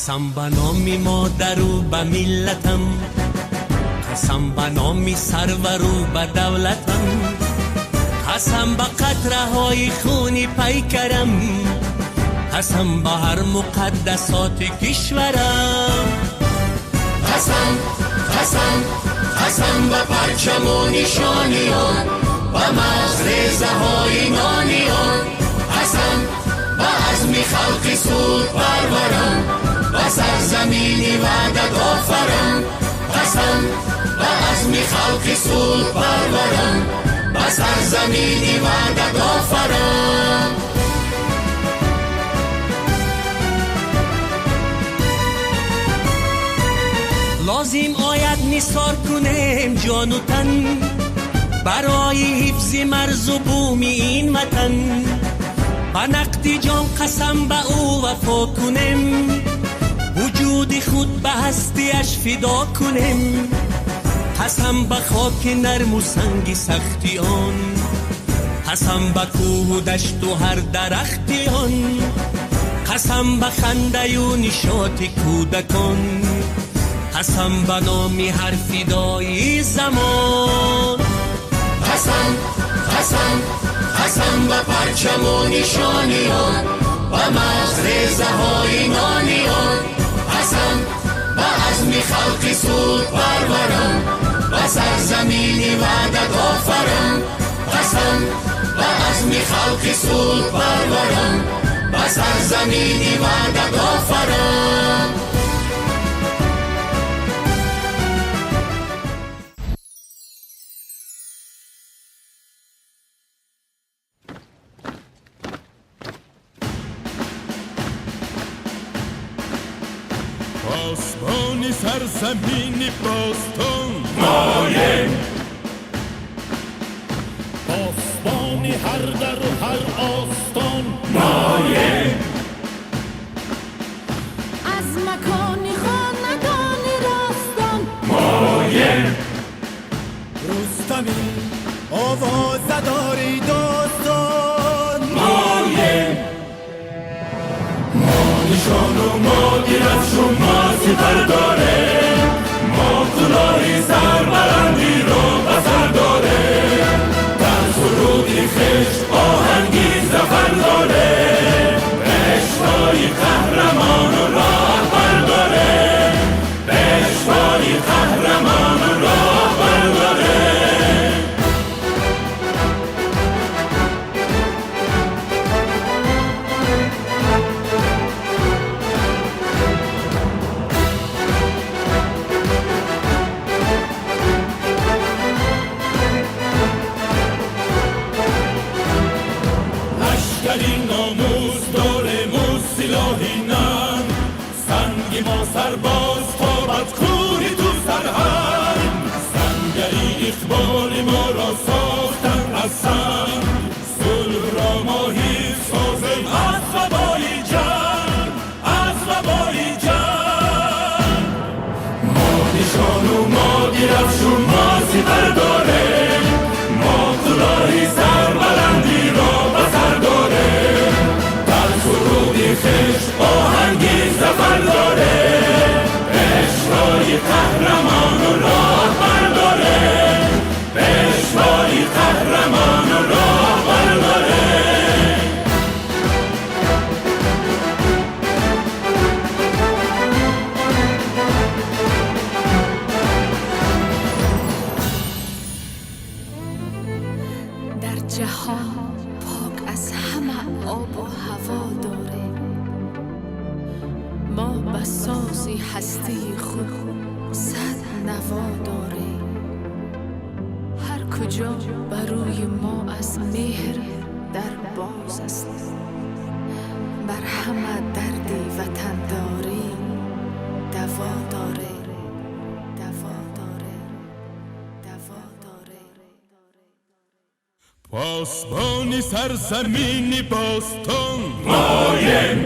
Қасам ба номи модару ба миллатам, қасам ба номи сарвару ба давлатам, қасам ба қатраҳои хуни пайкарам, қасам ба ҳар муқаддасоти кишварам. Қасам, қасам, қасам ба парчаму нишони он, ба мағзрезаҳои нони он, қасам ба азми халқи сулҳпарварам, ба сарзамини ваҳдатофарам, қасам ба азми халқи сулҳпарварам, ба сарзамини ваҳдатофарам. Лозим ояд нисор кунем ҷону тан барои ҳифзи марзу буми ин ватан, ба нақди ҷон қасам ба ӯ вафо кунем, вуҷуди худ ба ҳастиаш фидо кунем, қасам ба хоки нарму санги сахти он, қасам ба кӯҳу дашту ҳар дарахти он, қасам ба хандаю нишоти кӯдакон, қасам ба номи ҳар фидои замон. Қасам, қасам, қасам ба парчаму нишони он, ба мағзрезаҳои нони он, қасам ба азми халқи сулҳпарварам, ба сарзамини ваҳдатофарам, қасам ба азми халқи сулҳпарварам, ба сарзамини ваҳдатофарам. Посбони сарзамини бостон моем, посбони ҳар дару ҳар остон моем, аз макони хонадони ростон моем. Рустами овозадори достон моем. Мо нишону мо дирафшу мо сипар дорем, мо кулоҳи сарбаландиро ба сар дорем, дар суруди хеш оҳанги зафар дорем, пешвои қаҳрамону роҳбар дорем, пешвои қаҳрамону роҳбар дорем. Лашкари номус дорему силоҳи нанг, санги мо сарбоз тобад кӯҳи ту сарҳанг, сангари иқболи моро сохтанд аз санг, сулҳро мо ҳифз созем аз вабои ҷанг, аз вабои ҷанг. Мо нишону мо дирафшу мо сипар дорем, мо кулоҳи сарбаландиро ба сар дорем, дар суруди хеш оҳанги зафар дорем, пешвои қаҳрамону роҳбар дорем, пешвои қаҳрамону роҳбар дорем. Дар ҷаҳон пок аз ҳама обу ҳаво дорем, мо ба сози ҳастии худ сад наво дорем, ҳар куҷо ба рӯи мо аз меҳр дар боз аст, бар ҳама дарди ватандорӣ даво дорем, даво дорем, даво дорем. Посбони сарзамини бостон моем,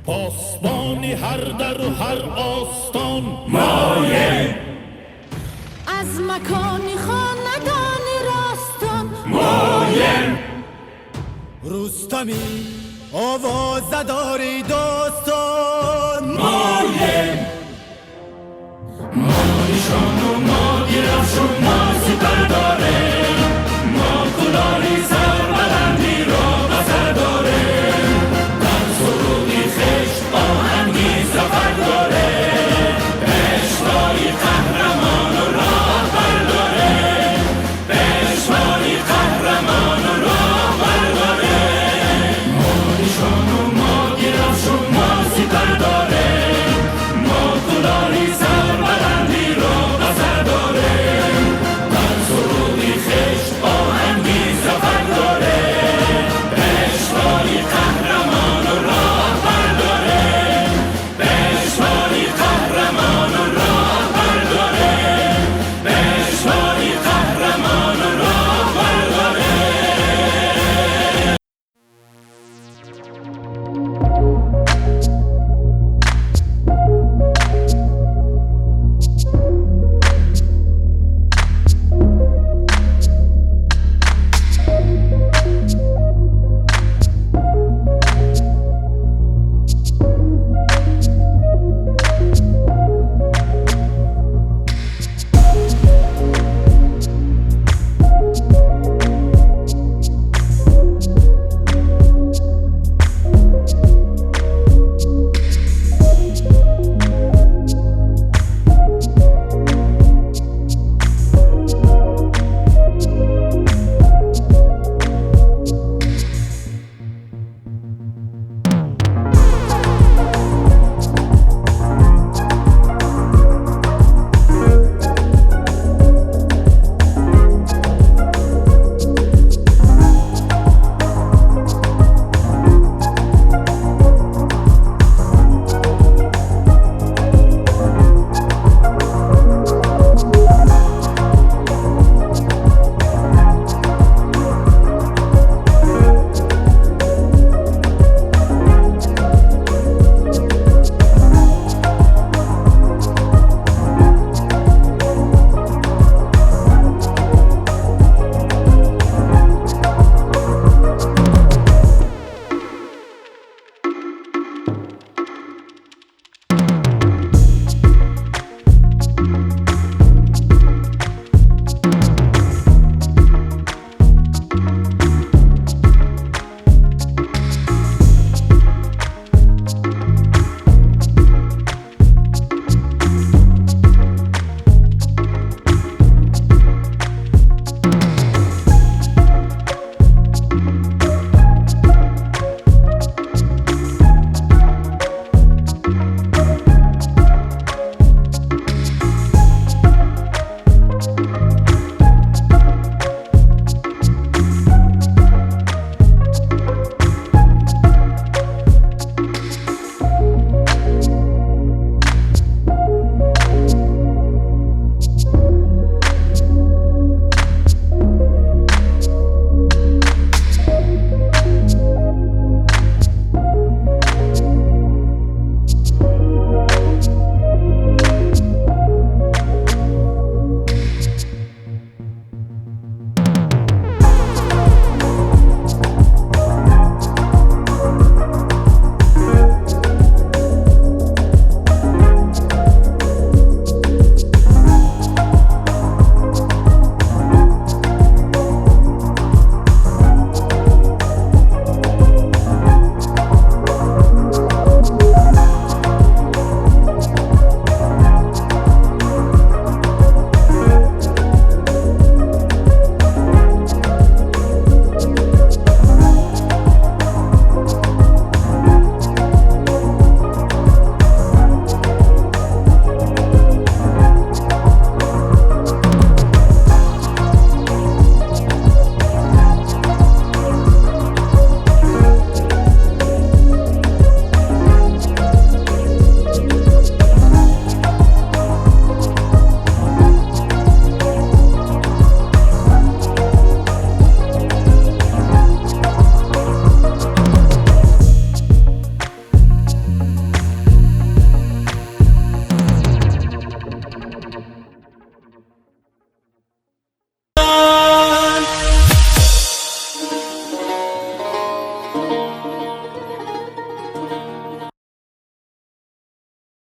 посбони ҳар дару ҳар остон моем, аз макони хонадони ростон моем. Рустами Овозадори достон Моем. Мо нишону мо дирафшу, мо сипар дорем.